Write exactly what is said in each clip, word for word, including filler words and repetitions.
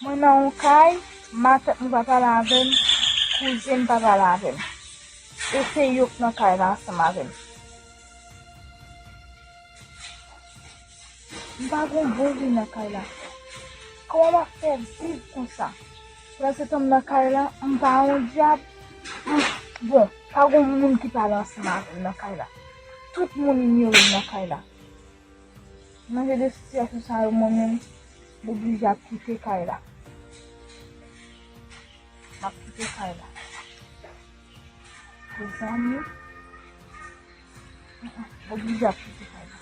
Mwen nan yon kay, matant mwen pa pale avè m, kouzen m pa pale avè m. E se yo k nan kay la ansanm avè m. M pa gen bon vi nan kay la. Kòman m ap fè viv konsa? Pandan se tan m nan kay la, m pa yon dyab. M, bon, pa gen moun ki pale ansanm avè m nan kay la. Tout moun inyore m nan kay la. Nan jan de sitiyasyon sa yo, mwen menm, m oblije ap kite kay la. M ap kite kay la. Mezanmi, m oblije ap kite kay la.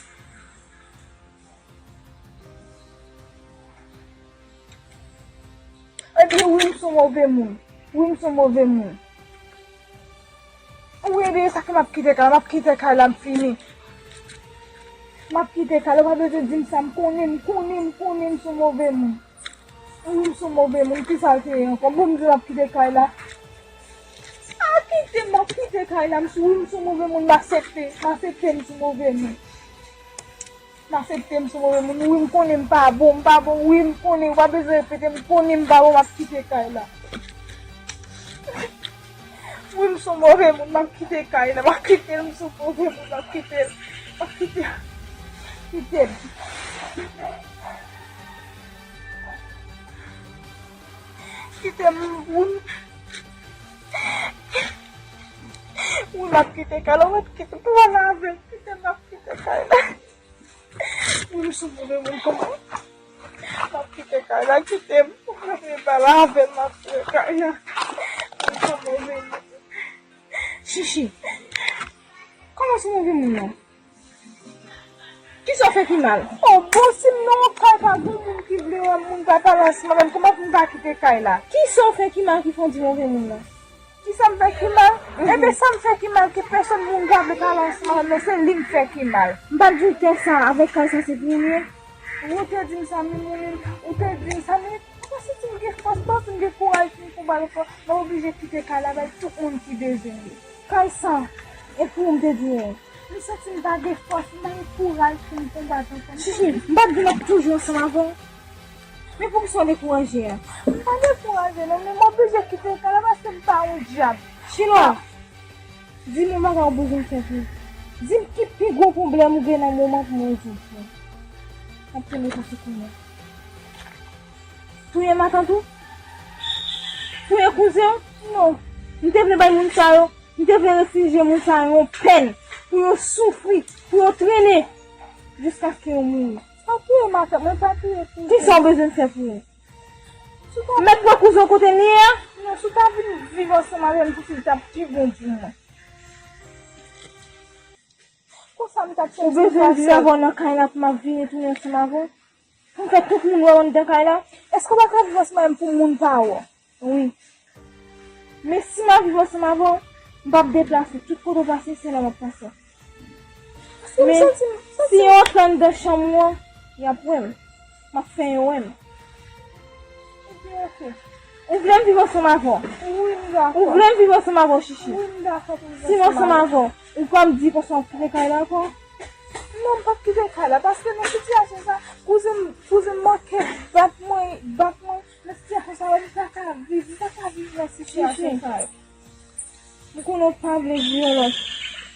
Epi wi, m sou move moun. Wi, m sou move moun. Wi, ebyen, sa ki m ap kite kay la, m ap kite kay la, m fini. M ap kite kay la, ou pa bezwen di m sa, m konnen, m konnen, m konnen m sou move moun. Wi, m sou move moun, ki sa l te ye ankò? Bon, m di m ap kite kay la. A, kite m, m ap kite kay la, m sou, wi, m sou move moun, m aksepte, m aksepte m sou move moun. M aksepte m sou move moun. Wi, m konnen m pa bon, m pa bon. Wi, m konnen, ou pa bezwen repete, m konnen m pa bon, m ap kite kay la. Wi, m sou move moun, m ap kite kay la, m ap kite l, m sou move moun, m ap kite l, m ap kite l. Kite m. Kite m, wi. Wi, m ap kite kay la, ou mèt kite m, pa pale avè m, kite m, m ap kite kay la. Wi, m sou move moun kòman. M ap kite kay la, kite m. Ou pa vle pale avè m, m ap kite kay la. Wi, m sou move moun. Chichi, kòman sou move moun nan? Kisa w fè ki mal? Oh, bon, si m nan yon kay, pa gen moun ki vle wè m, moun pa pale ansanm avè m, kòman pou m pa kite kay la? Kisa w fè ki mal ki fè w di move moun nan? Kisa m fè ki mal? Ebyen, sa m fè ki mal ke pèsòn moun pa vle pale ansanm avè m nan, se li m fè ki mal. M pa t di w tè sa avèk kay sa se pou ou li ye? Ou te di m sa menm, ou menm, ou te di m sa, men m pa santi m gen fòs, m pa santi m gen kouraj pou m konbat ankò. M oblije kite kay la bay tout moun ki bezwen li. Kay sa, e pou ou m te di w. M santi m pa gen fòs, m pa gen kouraj pou m konbat ankò. Chichi, m pa t di m ap toujou ansanm avè w. Men poukisa w dekouraje a? M pa dekouraje non, men m oblije kite kay la paske m pa yon dyab. Chilwa, di m yon bagay ou bezwen fè pou m. Di m ki pi gwo pwoblèm ou gen nan moman pou mwen rezoud pou ou. M ap tande sa sou kounya. Touye matant ou? Touye kouzen w? Non. M te vle bay moun sa yo, m te vle refijye moun sa yo yon pèn, pou yo soufri, pou yo trennen, jiskaske yo mouri. Pa touye matant mwen, pa touye kouzen. Kisa w bezwen fè pou yo? Si w ta... Mèt pran kouzen w kote l ye a? Non, si w ta vin viv ansanm avè m, pou fi l t ap pi bon pou mwen. Konsa m t ap... Ou bezwen viv avè w nan kay la pou m ap vini tounen ansanm avè w? Pou m fè tout moun wè w anndan kay la? Èske w pa ka viv ansanm avè m pou moun pa wè w? Wi. Men si m ap viv ansanm avè w, m p ap deplase. Tout kote w pase, se la m ap pase. Men si yo antre anndan chanm ou an, y ap wè m. M ap fè yo wè m. Ebyen, oke. Ou vle m viv ansanm avè w? Wi, m dakò. Ou vle m viv ansanm avè w, Chichi? Wi, m dakò pou m viv ansanm avè w. Si m ansanm avè w, ou p ap di konsa w kite kay la ankò? Non, m p ap kite kay la, paske nan sitiyasyon sa, kouzen m, kouzen m manke bat mwen, bat mwen. Nan sitiyasyon sa yo, m pa ka viv, m pa ka viv nan sitiyasyon sa yo. M konnen w pa vle vyolans.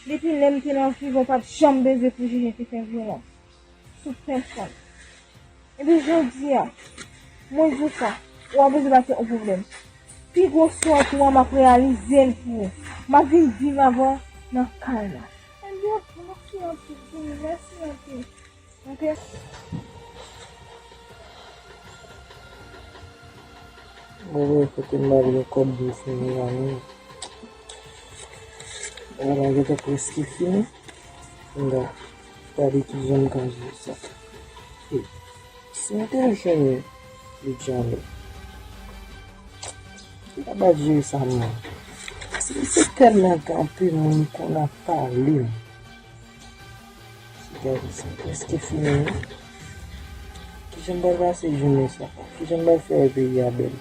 Depi lè m te nan vivan, w pa t janm bezwen pou Jeje te fè vyolans sou pèsonn. Epi jodi a, mwen di w sa, ou pa bezwen ba tèt ou pwoblèm. Pi gwo swè pou mwen, m ap reyalize l pou ou. M ap vin viv avè w nan kay la. Ebyen, mèsi anpil, Jimmy, mèsi anpil. Oke. Mwen, mwen, kote m ba li yon kòb pou fini la, non. Ala, gentan prèske fini. M ta gade kijan m ka jere sa. E, si m te jwenn Lidjane, m ta ba jere sa, non. Paske se tèlman gen anpil moun konn ap pale m. Gade sa, prèske fini, wi. Kijan m pral pase jounen sa? Kijan m pral fè wè peyi a bèl?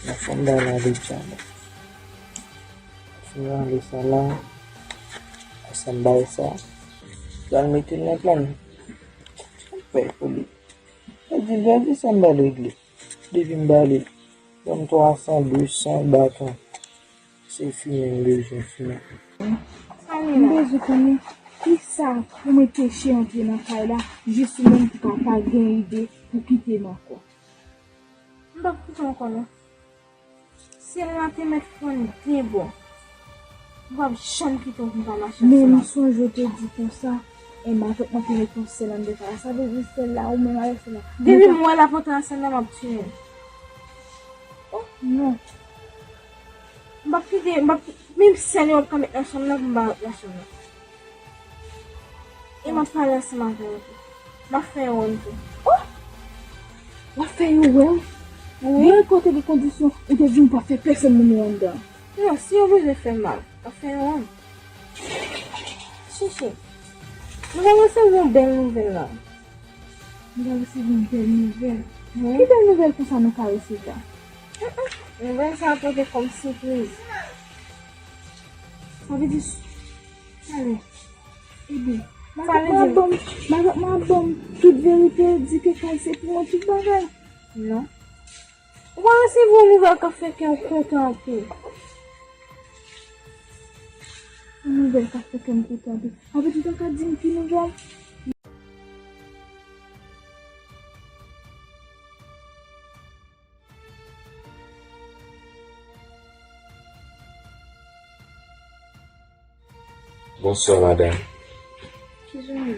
Nan fò m bay la Lidjane. Fè rale sa la. Sa m bay sa. Pral mete l nan plan m. Sa m fè pou li? Jodi, jodi sa m pral regle. Depi m ba li, ban m twa san, de san baton. Se fimen m bezwen, fimen. M bezwen konnen kisa pou mwen peche antre nan kay la, jis ou menm ki pa, pa gen ide pou kite m ankò. M p ap kite w ankò non. Syèl la te mèt fann de bò. M p ap janm kite w pou m pa mache ansanm avè w. Men m sonje w te di konsa, Emma t ap manke met yon sèl anndan kay la. Sa vle di sèl la, ou menm avèk sèl la. Depi m wè l ap antre nan sèl la, m ap tiye l. Oh, non. M p ap kite, m p ap, menm sèl yo m ap ka met nan chanm nan pou m pa ret nan chanm nan. E m ap pale ansanm avè w tou. M ap fè yon wonn tou. Oh! W ap fè yon wonn? Wi. Mwen kote gen kondisyon, ou te di m pa fè pèsonn moun yo anndan. Non, si yo bezwen fè mal, w ap fè yon wonn. Chichi, nou va resevwa yon bèl nouvèl la. Nou va resevwa yon bèl nouvèl? Wi. Ki bèl nouvèl konsa nou ka resevwa? Nouvèl sa a pote kòm sipriz. Sa vle di, ale. Ebyen, madanm mwen ap ban m, madanm mwen ap ban m tout verite, di ke kay se pou mwen, tout bagay. Non. Ou pa resevwa yon nouvèl k ap fè kè w kontan anpil? Yon nouvèl k ap fè kè m kontan anpil. Sa vle di ou pa ka di m ki nouvèl? Bonswa, madanm. Kijan w ye?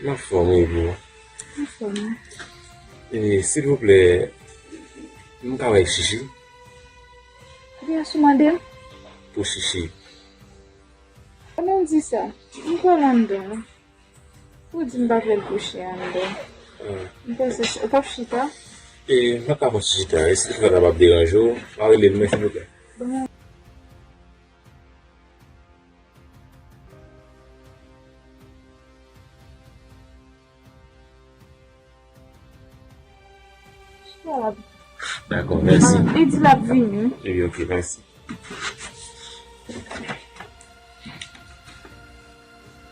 M anfòm, e ou? Anfòm wi. E, silvouplè, m ka wè Chichi? Kiyès ou mande m? Pou Chichi. Kòman w di sa? M pral anndan wi. Ou di m pa vle l kouche anndan. Ah. M panse ch-, ou p ap chita? E, m pa ka pran chita. E si chita la p ap deranje w, pa rele l mwen, silvouplè. Bon. Chita la. Dakò, mèsi. E di l ap vini. Epi, oke, mèsi.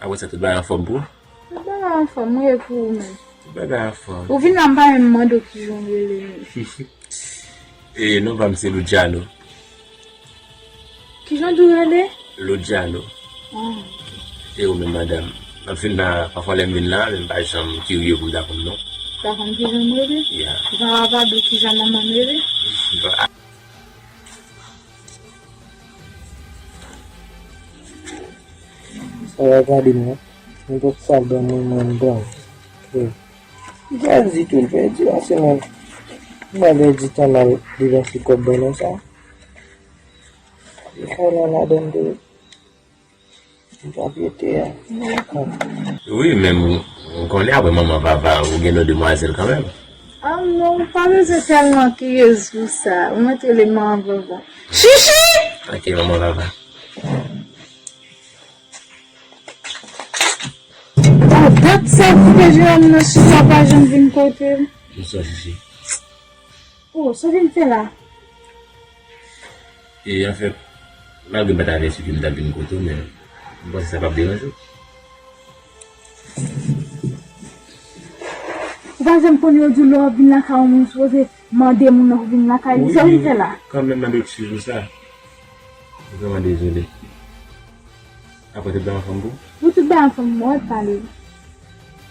Apre sa, tout bagay anfòm pou ou? Tout bagay anfòm, wi, e pou ou menm? Tout bagay anfòm. Ou vin la, m pa menm mande w kijan w rele menm. E non pa m se Luciano. Kijan w di w rele? Luciano. Ah, ok. E ou menm, madanm? M ap vin la, pafwa lè m vin la, men m pa janm kirye pou m ta konn non. Pa konn kijan m rele? Ya. Ou pa kapab di w kijan manman m rele? Bon, a- Sa va gade m nan. Nenpòt sa ban mwen, mwen ban. Li pral di tou, li pèdi yon semèn. M pa pèdi tan m al depanse kòb bannann sa. Li fè nan ladann tou. M pa pete a. Wi, men m, m konnen apre manman Vava, ou gen lòt demwazèl kanmenm. Ah non, ou pa bezwen tèlman kiryez pou sa. Ou mèt rele manman Vava. Chichi! Ok, manman Vava. Bon, dat sa ki te jere m nan Chichi a pa janm vin kote m. Bonswa, Chichi. Oh, sa w vin fè la? E, anfèt, malgre m pa t avèti ke m t ap vin kote w, men m panse sa p ap deranje w. Ou pa janm konn yo di w lè w ap vin lakay yon moun, ou sipoze mande moun nan pou vin lakay li. Sa w vin fè la? Wi, kanmenm mande eskiz pou sa. M vrèman dezole. Apre tout bagay anfòm pou ou? Wi, tout bagay anfòm, mwen ap pale.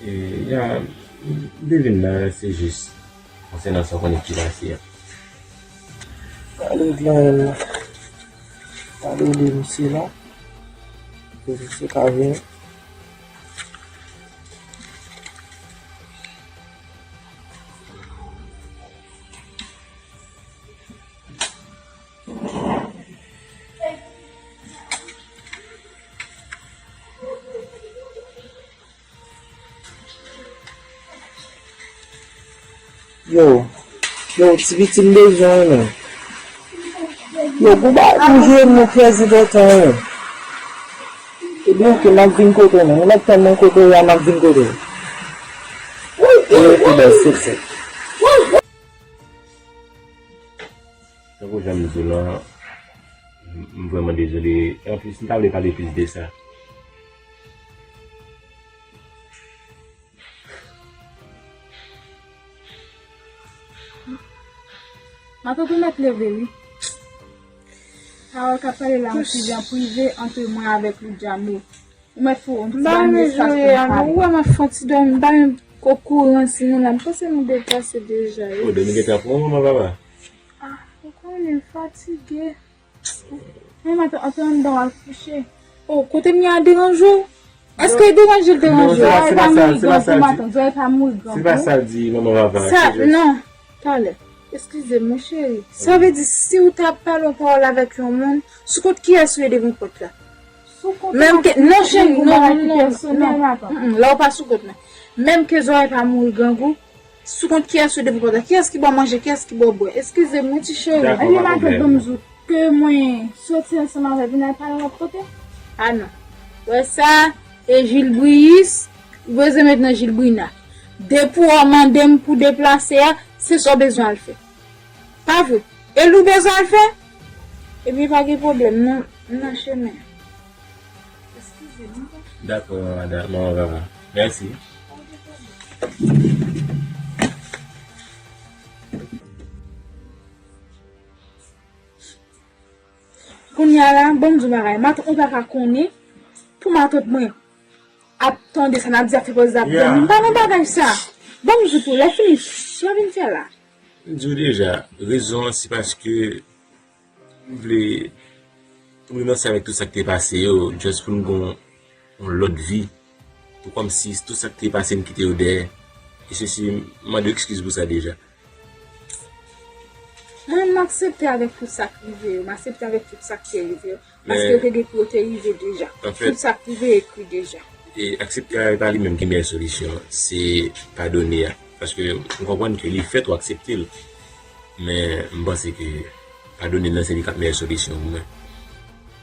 E, ya, m te vin la, se jis konsènan sa w konnen ki pase a. Pale de la, pale de misye la. Ke misye ka vini. Yo, yo, ti piti m bezwen w, men. Yo, pou ba pou jwe nou trè enpòtan, wi. Ebyen, oke, m ap vin kote w, men. Ou mèt tann mwen kote w ye a, m ap vin kote w. Wi, wi, wi. Tankou jan m di w lan, m, m vrèman dezole. E anplis, m ta vle pale plis de sa. Matant ou mèt leve, wi. Pawòl k ap pale la, yon sijè an prive ant mwen avèk Loudjamo. Ou mèt fè yon ti ba m espas pou m pale. Ou wè m ap fè yon ti dòmi, m pa menm okouran si nou la. M panse nou deplase deja, wi. O, dòmi gentan pran w, manman papa? Ah, ou konnen m fatige. Men matant, antre anndan, al kouche. O, kote m ye a deranje w? Èske l deranje l deranje w? Zòrèy pa mouri grangou, matant, zòrèy pa mouri grangou. Se pa sa l di, manman papa. Sa, non, talè. Eskize m, wi, cheri. Sa vle di, si w t ap pale yon pawòl avèk yon moun, sou kont kiyès ou ye devan pòt la? Menm ke, non, cheri, non, non, non, non. Mm, mm, la w pa sou kont mwen. Menm ke zòrèy pa mouri grangou, sou kont kiyès ou ye devan pòt la? Kiyès ki ba w manje? Kiyès ki ba w bwè? Eskize m, wi, ti cheri. Dakò, pa pwoblèm. Ebyen, matant, ban m di w ke mwen soti ansanm avè l vin al pale lòt kote? A non. Wè sa, e jilbriyis, ou bezwen met nan jilbrina. Depi w mande m pou deplase a, se sa w bezwen al fè. Pa vre? E l ou bezwen al fè? Ebyen, pa gen pwoblèm, non, m nan chemen. Eskize m. Dakò, madan, manman papa. Mèsi. Kounye a la, ban m di w bagay. Matant mwen pa ka konnen pou matant mwen ap tande sa n ap di, ap fè pòz ap dòmi. M pa nan bagay sa. Ban m di w tou, lè fini, sa w vin fè la? M di w deja, rezon an se paske m vle, m renonse avèk tout sa k te pase yo, just pou n gen yon, yon lòt vi. Pou kòmsi tout sa k te pase, m kite yo dèyè. E sesi, m mande w ekskiz pou sa deja. Mwen, m aksepte avèk tout sa k rive yo. M aksepte avèk tout sa k te rive yo. Paske yo te gen pou yo te rive deja. Tout sa k rive ekri deja. E aksepte a, e pa li menm ki meyè solisyon. Se padone a. Paske m konprann ke li fèt, ou aksepte l. Men m panse ke padone nan se li k ap meyè solisyon pou mwen.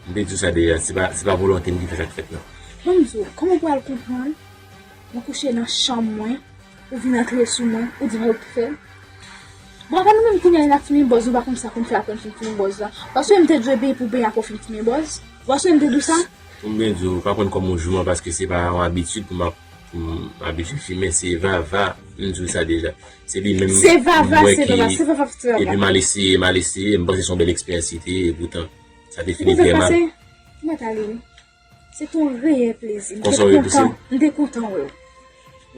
M te di w sa deja, se pa, se pa volonte m ki fè sa k fèt la. Ban m di w, kòman w pral konprann? Mwen kouche nan chanm mwen, ou vin antre sou mwen, ou di m ou k fè l. Bon, apa nou menm kounye a n ap fimen bòz, nou pa konn sa pou n fè apre n fin fimen bòz la. Paske m te dwe benyen pou benyen apre w fin fimen bòz. Paske m te di w sa. Pou m byen di w, pa konn kòman w jwe mwen, paske se pa yon abitid pou m ap, pou m abitye fimen, se Vava, m di w sa deja. Se li menm, se Vava, m wè se Vava, ki, se Vava, se Vava. Epi m al eseye, m al eseye, m panse se yon bèl eksperyans li te ye, epoutan, sa te fini trè mal. Ou mèt ale, wi. Se te yon reyèl plezi. M te kontan, m te kontan wè w.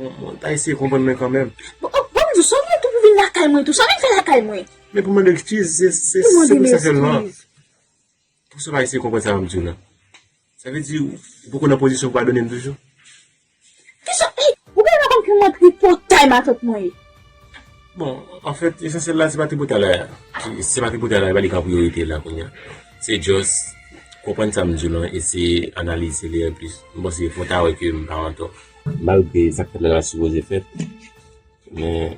Bon, bon, ta eseye konprann mwen kanmenm. Bon, oh, bon, m di w, sa w vin tou pou vin lakay mwen tou, sa w vin fè lakay mwen? Men pou mande ekskiz, se, se, se pou sa sèlman. Pou sa w pa eseye konprann sa m ap di w la. Sa vle di, ou poko nan pozisyon pou padone m toujou? Kisa, eh, ou genlè pa konn ki mwen tripotay matant mwen ye. Bon, anfèt, esansyèl la, se pa tripotay la. Se pa tripotay la, e pa li ki an priyorite la kounye a. Se just konprann sa m di w lan, eseye analize li enplis. M panse fò w ta wè ke m pa antò. Malgre sa k fèt la, la sipoze fèt. Men,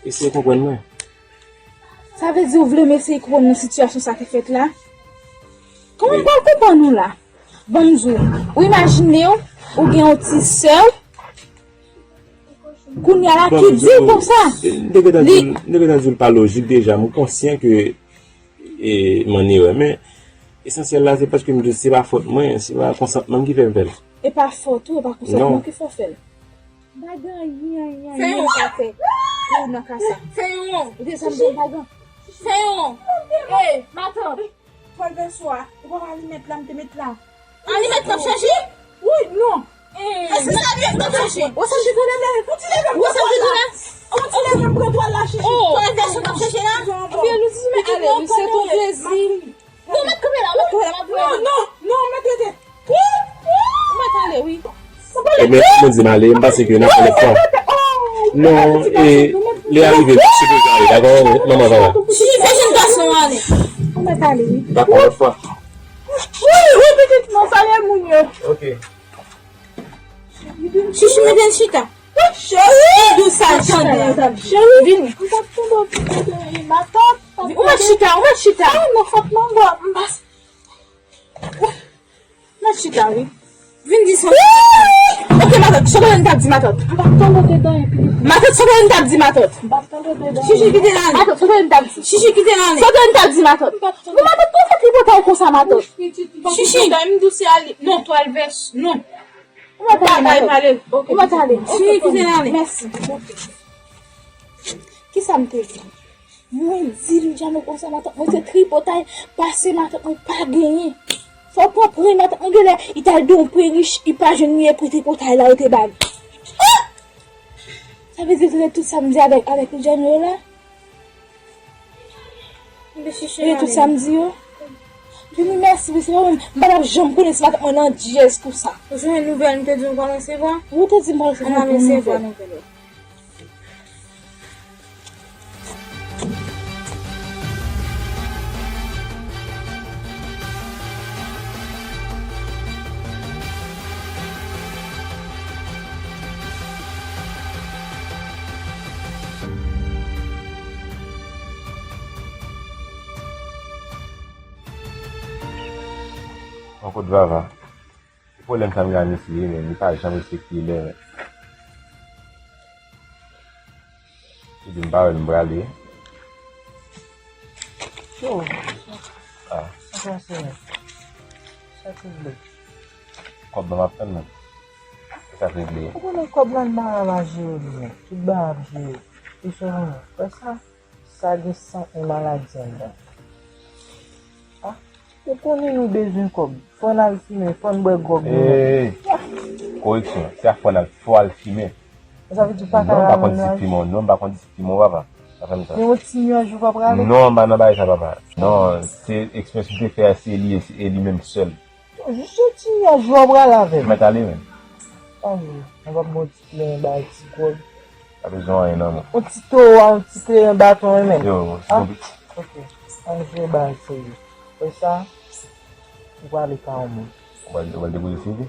eseye konprann mwen. Sa vle di ou vle m eseye konprann nou sitiyasyon sa ki fèt la? Kòman m pral konprann ou la? Ban m di w, ou imajine w, ou gen yon ti sè w, kounye a la ki di w konsa. M te gentan di l, m te gentan di l pa lojik deja, m konsyan ke, e, m an erè, men esansyèl la se paske m di w se pa fòt mwen, se pa konsantman m ki fè m fè l. E pa fòt ou, e pa konsantman w ki fè w fè l. M pa gen anyen, anyen, anyen m ka fè pou ou nan ka sa. Fè yon. Ou te sanble m pa gen. Fè yon. Ey, matant. Twal vèso a, ou pa wè alimèt la m te met la? Alimèt la ap chaje? Wi, non. Èske se alimèt la ap chaje? Ou santi tou lè, ou ti lè m pran twal la. Ou ti lè m pran twal la, chichi. Twal vèso la ap chaje la? Ebyen, nou di men ale, wi, se ton plezi. Non, mèt kanpe la, mèt kanpe la, m ap voye. Non, non, non, mèt rete. Ou mèt ale, wi. E men, mwen di m ale, m panse ke n ap fè lòt fwa. Non, e, lè a rive, se pou l ale, dakò, manman, papa. Chichi, fè jèn gason ale. Ou mèt ale, wi. Dakò, lòt fwa. Wi, wi, pitit mwen, salye moun yo. Ok. Chichi, mete l chita. Cheri! Dou sa, tande. Cheri, vini. M t ap tonbe, matant. Ou mèt chita, ou mèt chita. Ah, non, fòt mango, m pas. Mèt chita, wi. Vin di sa. Ok, matant, sa w konnen m t ap di, matant? M p ap tonbe dedan epi. Matant, sa w konnen m t ap di, matant? M p ap tonbe dedan. Chichi, kite l ale. Matant, sa w konnen m t ap di? Chichi, kite l ale. Sa w konnen m t ap di, matant? Bon, matant, pou w fè tripotay konsa, matant? Chichi. M di w se ale. Non, twal vès. Non. Ou mèt ale, matant. Ou mèt ale. Chichi, kite l ale. Mèsi. Kisa m te di? Mwen di Luciano konsa, matant mwen se tripotay, pase matant mwen pa genyen. Fò w pran prè, matant mwen genlè, li t al di yon prè rich, li pa jwenn li, e prè tripotay la yo te ba l. Ah! Sa vle di, tande tout sa m di avèk, avèk Luciano yo la? Mwen te chèche. Tande tout sa m di yo? Vini mèsi, mesye, mwen menm, m pa t ap janm konnen si matant mwen nan dyèz konsa. Ou jwenn nouvèl, m te di w pa resevwa? Ou te di m pa resevwa. An, m resevwa nouvèl yo. Yon kout vava. Se pwoblèm sa m gen ak misye, men li pa janm respekte lè, men. Li di m pa wè l, m prale. Yo, ah, sa k pase? Sa k regle? Kòb la m ap tann nan. Sa k regle? Ou konnen kòb la, m pa ka pa jere li, men. Tout bagay ap jere. Li sèlman, wè sa? Sa gen sant maladi anndan. Ah, ou konnen nou bezwen kòb. Fò n al fimen, fò n bwè gwòg nou menm. Hey, koreksyon, se a fò n al, fò al fimen. Sa vle di pa ka. Non, m pa konn ti piman, non, m pa konn ti piman, papa. Pa fè m sa. Men yon ti nyòj ou pa prale? Non, m pa nan bagay sa, papa. Non, se eksperyans m te fè a, se li, e li menm sèl. Jis yon ti nyòj ou pa prale avè m. Mèt ale, men. Pa vre, mwen p ap bon ti plen bay ti gwòg. Pa bezwen anyen nan men. Yon ti towa, yon ti kleyon, baton, wi, men. Yo, se konpli. Ah, ok. Ann jwe bal serye. Wè sa, ou prale ka yon moun. Ou pral, ou pral depoze C V?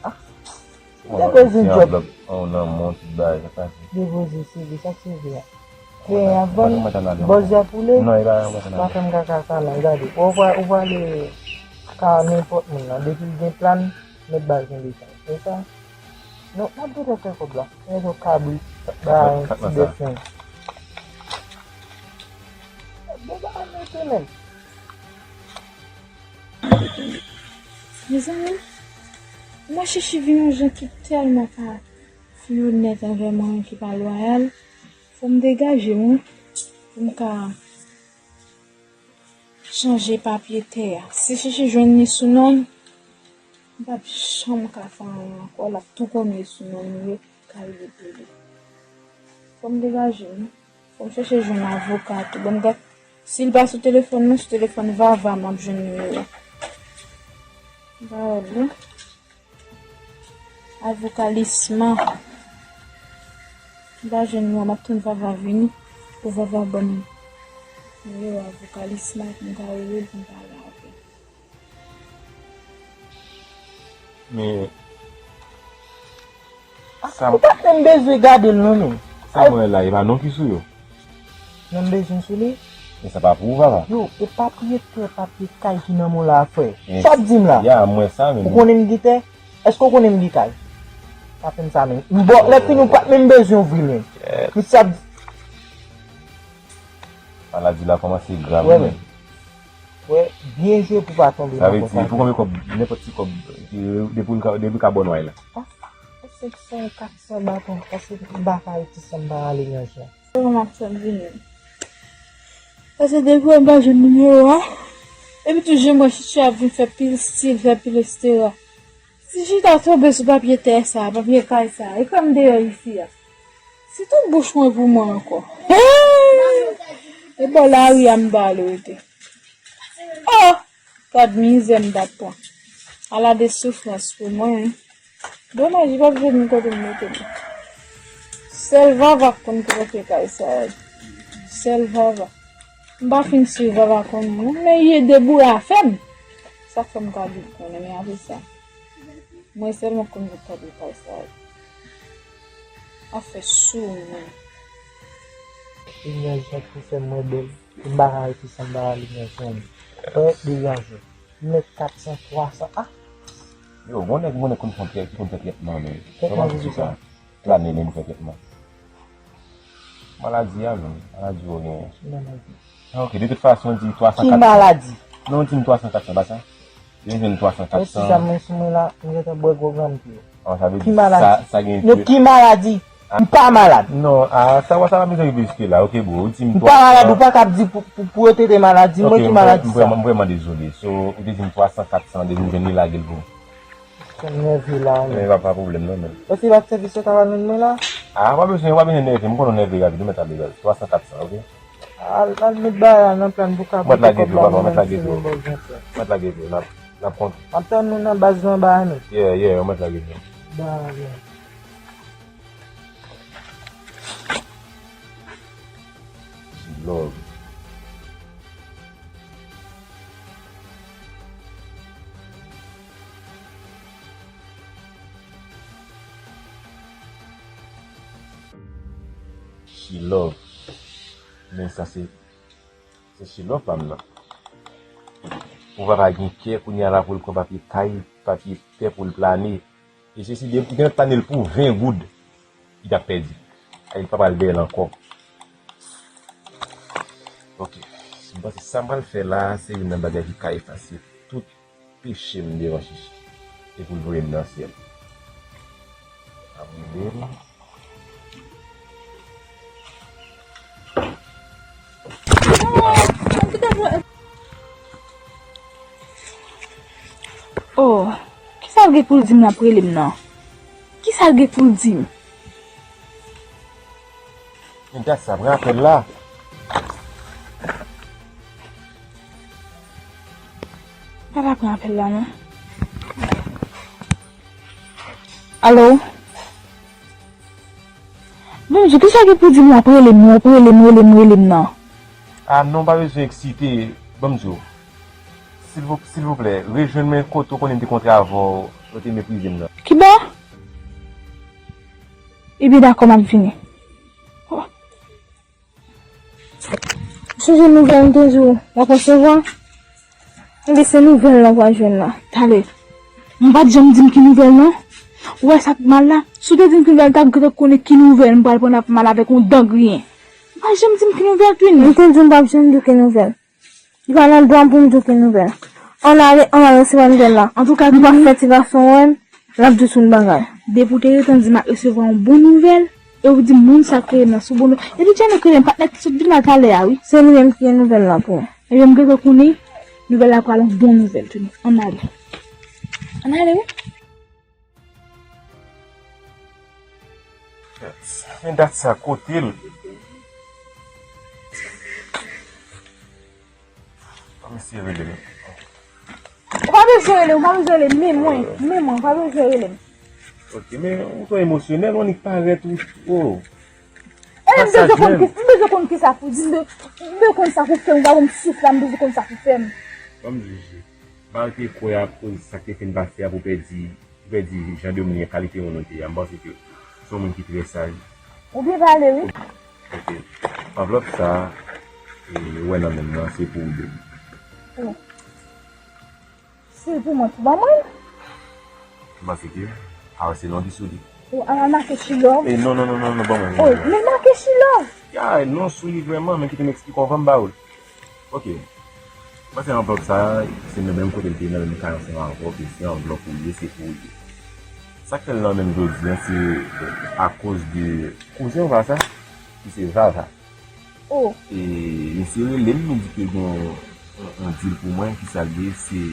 Ah. Depoze yon djòb. Ann nan men, tout bagay, sa pase. Depoze C V, sa C V a? Kleyon ap vann, bòz ap woule. Non, e pa, pa fè m kaka sa non, gade. Ou va, ou prale ka nenpòt moun nan. Depi l gen plan, mèt bal gen detay. Wè sa? Non, m ap gentan fè kòb la. Gentan kabrit, ba yon ti defen. Bon, ba mete men. Mezanmi, mwen chèche vin yon jan ki tèlman pa fè onèt anvè mwen, ki pa lwayal. Fò m degaje m, wi, pou m ka chanje papye tè a. Si Chichi jwenn li sou non m, m p ap janm ka fè anyen ankò. L ap tou konnen sou non m li ye, k al li pou li. Fò m degaje m. Fò m chèche jwenn avoka tou. Bon, m gad, si l pa sou telefòn mwen, sou telefòn Vava, m ap jwenn nimewo. M pa wè l non. Avoka Lisma. M pa jwenn non, m ap tann Vava vini pou Vava ban m nimewo avoka Lisma pou m ka rele l pou m pale avè l. Men, ah, sa m, ou pa t menm bezwen gade l non, men. Sa m wè la, e pa non ki sou yo. Non m bezwen sou li. Men sa pa pou ou, papa. Yo, e papye tè, papye kay ki nan men w la, frè. Sa w ap di m la? Ya, m wè sa, men. Ou konnen m gen tè? Èske w konnen m gen kay? Pa fè m sa, men. M bò, lè fini, ou pa t menm bezwen ouvri l, men. Kèt. Misye ap di. Maladi la kòmanse grav, wi, men. Wè, byen jwe pou pa tonbe nan pòt la. Sa vle di, pou konbyen kòb, nenpòt ti kòb, depi w ka, depi w ka bò nway la. Ah, senk san, kat san baton, paske m pa ka rete san m pa rale nan jan. Kòman m ap fè m vini? Paske depi w pa jwenn nimewo a, epi tou jan m wè Chichi ap vin fè pil stil, fè pil etsetera. Si chita tonbe sou papye tè sa, papye kay sa, e kwè m deyò isi a. Si tout bouch mwen pou mwen ankò. Hey! E bò lari a m ba l rete. Oh! Gad mizè m t ap pran. Ala de soufrans pou mwen, wi. Domaj, li p ap jwenn kote m mete l. Sèl Vava k konn ki papye kay sa a. Sèl Vava. M pa fin swiv Vava konnen non, men li ede boure afè m. Sa fè m ka di l konnen, men apre sa. Mwen sèlman konn ki papye kay sa a. Afè sou mwen. Li gen jan pou fè mwen bèl. M pa ka rete san m pa rale nan zòn. Frè, degaje. M mèt kat san, twa san. Ah! Yo, gon nèg, gon nèg konn fè, ki konn fè trètman, men. Trètman kòman pou di sa? Ki sa? Plane nèg pou fè trètman. Maladi a, men. Maladi yo genyen. Ki maladi? Ah, ok, de tout fason, di twa san, kat san. Ki maladi? Non, di m twa san, kat san, pa sa? Yo jwenn twa san, kat san. Mwen, si sa mwen sou mwen la, m gentan bwè gwòg anpil. Ah, sa vle di sa, sa gen. Ki maladi? Non, ki maladi? M pa malad. Non, a, sa, sa pa bezwen rive jiske la, ok, bro. Ou di m m pa malad, ou pa kab di pou, pou, pou yo trete maladi, mwen ki maladi sa. M vrèman, m vrèman dezole. So, ou te di m twa san, kat san, depi w jwenn li, lage l pou m. Sa nève la, men. Men pa, pa pwoblèm, non, men. Èske pa t sèvis yo ta pral jwenn mwen la? A, pa bezwen, pa bezwen nève, m konnen w nève rapid, ou mèt ale, baz. Twa san, kat san, ok? Al, al met bagay la nan plan pou ka pote kòb la, mwen menm si mwen bò jan. Mèt lage vyo, n ap, n ap kont. M ap tann nou nan baz lan ba a nou. Yeah, yeah, ou mèt lage vyo. Ba a nou. Love. She love. Men sa se, se she love pa m nan. Pou papa gen kè, kounye a la pou l pran papye kay, papye tè pou l plane. E se si de, gen lòt plane l pou ven goud, li t ap pèdi. Ay, li pa pral dèyè l ankò. Ok. M panse sa m pral fè la, se youn nan bagay ki ka efase tout peche m devan Chichi. E pou l voye m nan syèl. Ap rive m. Oh, kisa l gen pou l di m l ap rele m nan? Kisa l gen pou l di m? Men dat sa, pran apèl la. Pa ta pran apèl la, non. Alo? Bonjou, kisa gen pou di m w ap rele m, w ap rele m, rele m, rele m nan? A non, pa bezwen eksite, ban m di w. Silvou-, silvouplè, rejwenn mwen kote w konnen m te kontre avè w, w te meprize m nan. Kibò? Ebyen dakò, m ap vini. Oh. Sonje nouvèl m te di w w ap resevwa? Ebyen se nouvèl la w pral jwenn la. Talè. M pa t janm di m ki nouvèl non. Ou wè sa k mal la? Si w te di m ki nouvèl, m t ap gentan konnen ki nouvèl m pral pran ap mal avèk yon dan griyen. Ou pa janm di m ki nouvèl, Twin. M te di w m p ap janm di w ki nouvèl. Li pa nan dwa m pou m di w ki nouvèl. Ann ale, ann al resevwa nouvèl la. Antouka, m p ap fè ti gason wè m, l ap di w sou yon bagay. Depi w te gentan di m ap resevwa yon bon nouvèl, e w di m moun sa k rele m nan se yon bon nouvèl. Epi Djane k rele m, patnè ki sot vin la talè a, wi. Se li menm ki gen nouvèl la pou ou. Ebyen, m gentan konnen nouvèl la pral yon bon nouvèl, Twin. Ann ale. Ann ale, wi. Men dat sa kote l? Misye rele m. Ou pa bezwen rele m, ou pa bezwen rele m. Men mwen, men mwen, ou pa bezwen rele m. Ok, men ou twò emosyonèl, ou annik parèt ou, oh. E m bezwen konn ki, m bezwen konn kisa pou di, m be-, m bezwen konn sa pou fè m, ou pa ban m souf la, m bezwen konn sa pou fè m. Ban m jije. Mal te kwè akoz sa k te fin pase a pou pèdi, pou pèdi jan de moun, kalite moun ou te ye a. M panse ke se yon moun ki trè saj. Ou byen pale, wi. Ok. Anvlòp sa, e, ou wè nan men m nan, se pou ou de. Oh. Se pou mwen, pou ban mwen? M panse ke, a, se non ki sou li. Oh, a, make Chilò. E non, non, non, non, non, ban mwen. Oh, men make Chilò. Ya, non sou li vrèman, men kite m eksplike w anvan m ba ou l. Ok. Mwen se anvlòp sa, se nan menm kote l te ye, nan menm kay ansanm avè w, ke se anvlòp ou ye, se pou ou ye. Sa k fè l nan men m jodi a, se akoz de kouzen w pa sa, ki se Vava. Oh. E misye rele m, li di ke gen yon, yon, yon deal pou mwen, kisa l ye, se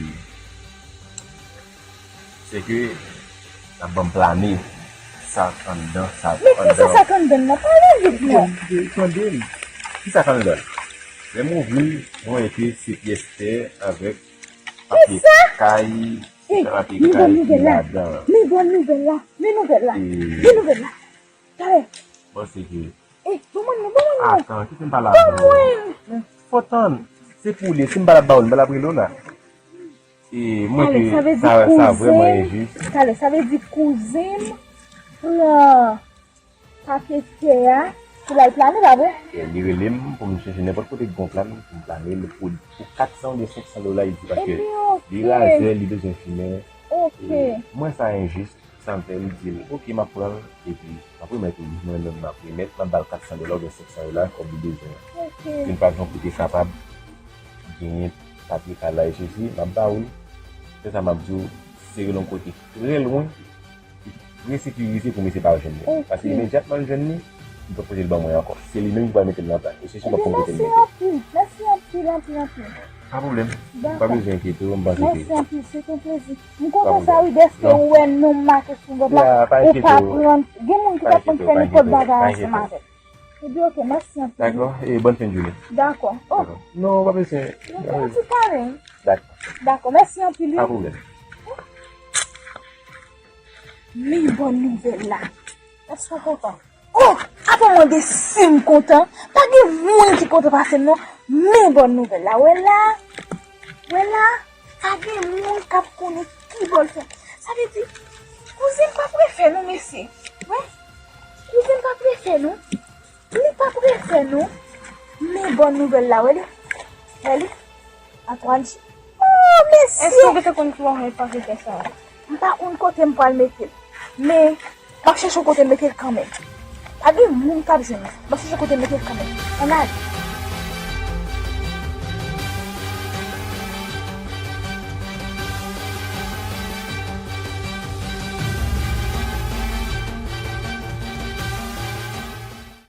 Se ke l ap ban m plane sa k anndan, sa k anndan. Men kisa sa k anndan nan? Pale vit non. Tande m. Kisa k anndan? Lè m ouvri l, mwen wè ke se pyès tè avèk papye kay, papye kay ki ladan. Men bon nouvèl la. Men nouvèl la. Men nouvèl la. Talè. Bon, se ke. Eh, ban mwen non, ban mwen non. Atan, kite m pale avè w. Ban mwen. Fò tann. Se pou li, si m pa t ap ba w l, m pa t ap rele w la. E mwen ke sa, sa vrèman enjis. Talè, sa vle di kouzen m pran papye tè a pou l al plane, pa vre? E li rele m pou m chèche nenpòt kote ki gon plan, pou m plane l pou, pou kat san oubyen senk san dola, li di, paske li razè, li bezwen fimen. Ok. E mwen sa enjis. Sa m fè, m di l, "Ok, m ap pran l, epi m ap remèt ou li, mwen menm m ap remèt, m ap ba l kat san dola oubyen senk san dola kòb li bezwen an." Ok. Vin pa gen yon kote kapab genyen papye kay la, e sesi, m ap ba ou l. Se sa m ap di w, si se rele yon kote trè lwen, resekirize pou misye pa jwenn li. Paske imedyatman l jwenn li, li pap pote l ban mwen ankò. Se li menm ki pral mete l nan plas. E se sou m ap konn kote l mete l. Mèsi anpil, mèsi anpil, anpil, anpil. Pa pwoblèm. Pa bezwen enkyete w, m panse ke... Mèsi anpil, se te yon plezi. M kontan sa wi, dèske ou wè non m make sou lòt la, ou pa pran. Gen moun ki t ap konn fè nenpòt bagay ansanm avè m. Ebyen, oke, mèsi anpil. Dakò, e bòn fen jounen. Dakò. Oh. Non, pa bezwen. Yon ti kare. Dakò. Dakò, mèsi anpil wi. Pa pwoblèm. Men bòn nouvèl la. Èske w kontan? Oh! Apa w mande si m kontan? Pa gen moun ki kontan pase m non. Men bòn nouvèl la. Wè la. Wè la. Pa gen moun k ap konnen ki bò l fè. Sa vle di, kouzen m p ap refè non, mesye. Wè. Kouzen m p ap refè non. Li p ap refè non. Men bòn nouvèl la, wè li. Wè li. Antwàn. Oh, mesye! Èske w te konn ki bò mwen panse fè sa? M pa konn kote m pral mete l. Men, m ap chèche yon kote m mete l kanmenm. Pa gen moun k ap jwenn li. M ap chèche kote m mete l kanmenm. Ann ale.